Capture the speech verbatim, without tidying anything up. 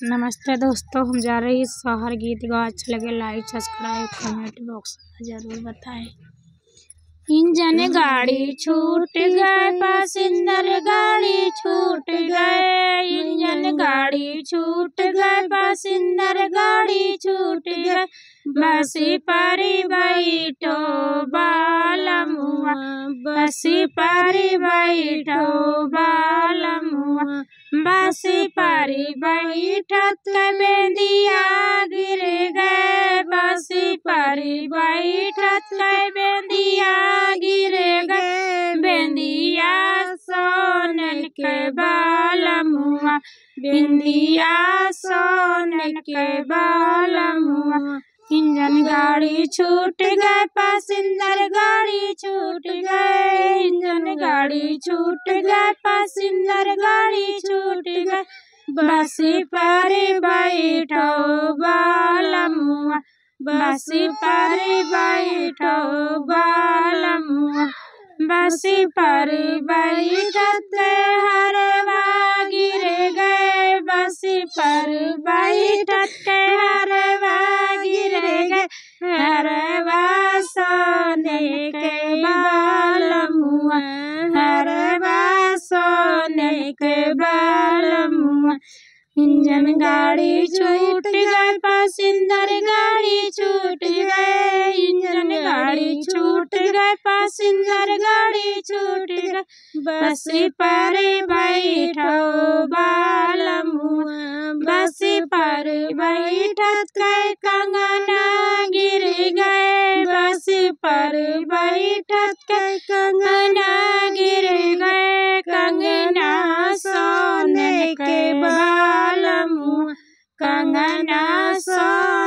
नमस्ते दोस्तों, हम जा रही शहर। गीत गावा अच्छा लगे, like, subscribe, comment box में जरूर बताएं। इंजन गाड़ी छूट गए, पैसेंजर गाड़ी छूट गए, इंजन गाड़ी छूट गए, पैसेंजर गाड़ी छूट गए। बस पर बैठो बालमुआ, बस पर बैठो बालमुआ, बस पर बैठत के बेंदिया गिर गए, बस पर बैठत के बेंदिया गिर गए, बेंदिया सोन के बालमुआ, बिंदिया सोन के बालमुआ। इंजन गाड़ी छूट गए, पैसेंजर गाड़ी छूट गए, इंजन गाड़ी छूट गए, पैसेंजर गाड़ी छूट गए। बस पर बैठो बालमुआ, बस पर बैठो बालमुआ, बस पर बैठत के हरवा गिर गए, बस पर बैठत के हरवा गिर गए, हरवा सोने के बालमुआ, हरवा सोने के बालमुआ। इंजन गाड़ी छूट गए, पैसेंजर गाड़ी छूट गए, इंजन गाड़ी छूट गए, पैसेंजर गाड़ी छूट गए। बस पर बैठो बालमुआ, बस पर बैठत के कंगना गिर गए, बस पर बैठत के कंगना गिर गए, कंगना सोने के बालमुआ, कंगना सोने